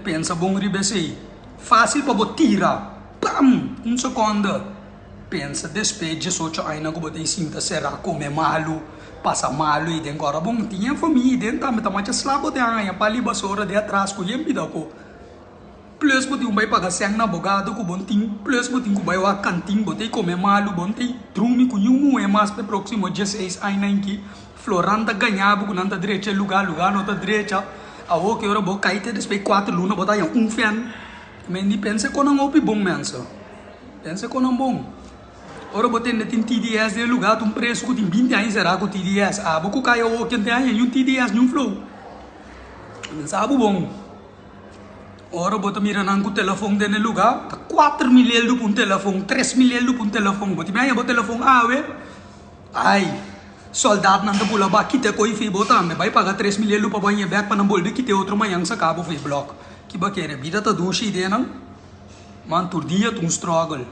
Pensa bon riba esei. Fásil pa bo tira. Pam! Un sekonde. Pensa despe 18 aña ku bo ta sinta será, kome malu, pasa malu ei den. Ora bon tin e famia ei den tambe ta macha sla bo den aña pa liba sora den atras ku yen bida ku. Plus bo tin ku bai paga sèn na abogado ku bo tin, plus bo tin ku bai wak kantin, bo ta kome malu, bo ta drumi ku niun muhé mas pa e próksimo 16 aña aki. Floran ta gaña bo ku nan ta drecha e lugá, lugá no ta drecha. Awor ki ora bo kai te despues kuater luna bo ta haña un fèn. Men di pensa kon nan hopi bon mensa. Pensa kon nan bon. Ora bo tende tin TDS den e lugá ta un preso ku tin 20 aña será ku TDS. Abo ku kai awor ken ta haña niun TDS niun flow. Men sa bo bon. Ora bo ta mira nan ku telefon den e lugá ta 4000 eldo pa un telefon, 3000 eldo pa un telefon. Bo tin haña bo telefon awe. Ai, soldatnan ta bula ba kita e koi fi bo tambe. Bai paga 3000 eldo pa bo haña bek pa nan bolbe kita e otro mañan saka bo fi blok. Ki bo kere? Bida ta dushi ideanan? Man tur dia ta un struggle.